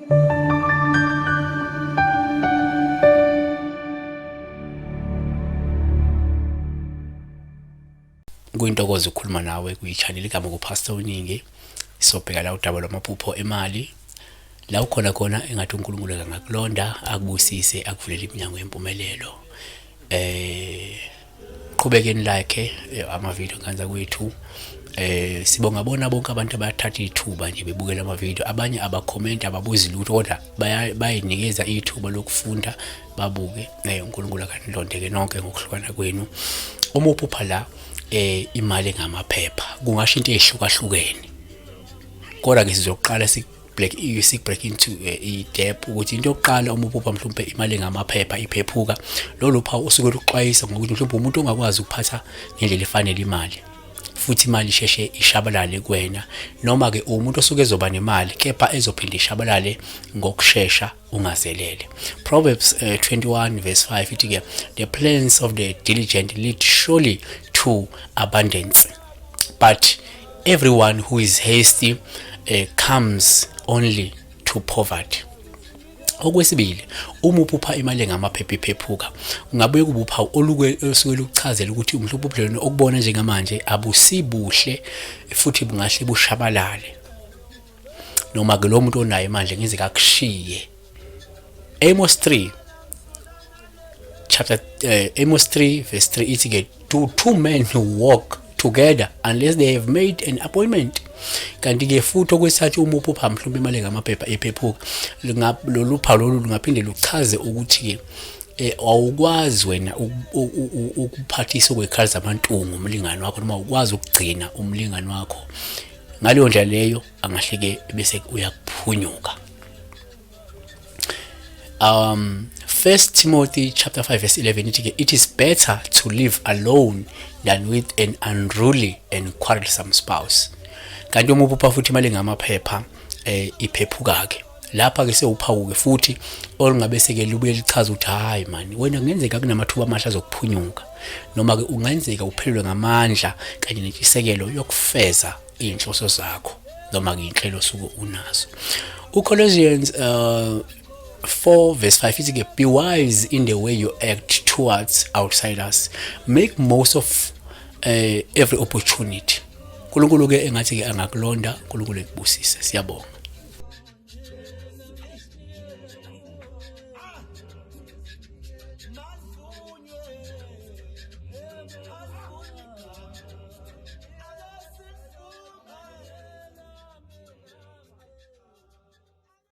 Kuyintokozo ukukhuluma nawe kwi-channel, igama nguPastor Uningi. Sobheka la udaba lwamaphupho emali. La ukhona khona, engathi uNkulunkulu angakulonda, akubusise, akuvulele iminyango yempumelelo. Qhubekeni like ama video nganza kwethu. Sibonga bona bonke abantu abathatha ithuba nje bebukela ama video, abanye abakhomenta, ababuzi lutho, kodwa bayinikeza ithuba lokufunda, babuke. UNkulunkulu akanilondeke nonke ngokuhlukana kwenu. Uma uphupha la imali engamaphepha, kungasho into ezihlukahlukene, kodwa ke sizoqala si black si break into i-depth ukuthi into yokuqala, uma uphupha mhlawumbe imali engamaphepha iphephuka, lolu phawu usuke luxwayisa ngokuthi mhlawumbe umuntu ongakwazi ukuphatha ngendlela efanele imali, futhi imali isheshe ishabalale kuwena, noma ke umuntu osuke ezoba nemali kepha ezophinda ishabalale ngokushesha ungazelele. Proverbs 21 verse 5 ithi ke, "The plans of the diligent lead surely to abundance, but everyone who is hasty comes only to poverty." Okwesibili, uma uphupha imali engamaphepha iphephuka, kungabuye kube uphawu oluke olusuke lukuchazela ukuthi mhlawumbe ubudlelwano okubona njengamanje abusibuhle futhi bungahle bushabalale, noma ke lo muntu onayo imali ngeze kakushiye. Amos 3 chapter Amos 3 verse 3 ithi ke, "Do two men who walk together unless they have made an appointment?" Kanti ke futhi okwesithathu, uma uphupha mhlawumbe imali ngamaphepha ephephuka, lolu phawu lolu lungaphinde luchaze ukuthi ke awukwazi wena ukuphathisa okwekhala zamantungu umlingani wakho, noma ukwazi ukugcina umlingani wakho. Ngaleyo ndlela leyo angahle ke bese uyakuphunyuka. First Timothy chapter 5 verse 11 ithi ke, "It is better to live alone than with an unruly and quarrelsome spouse." Kanti uma uphupha futhi imali ngamaphepha iphephuka ke lapha ke, sewuphawu ke futhi olungabe seke lubuye lichaza ukuthi hayi mani wena, kungenzeka kunamathuba amahle azokuphunyuka, noma ke ungenzeka uphelelwe ngamandla kanye nentshisekelo yokufeza iy'nhloso zakho noma ke inhlelo osuke unazo. UColossians 4 verse 5 ithi ke, "Be wise in the way you act towards outsiders. Make most of every opportunity." uNkulunkulu ke engathi ke angakulonda, uNkulunkulu ekubusise. Siyabonga.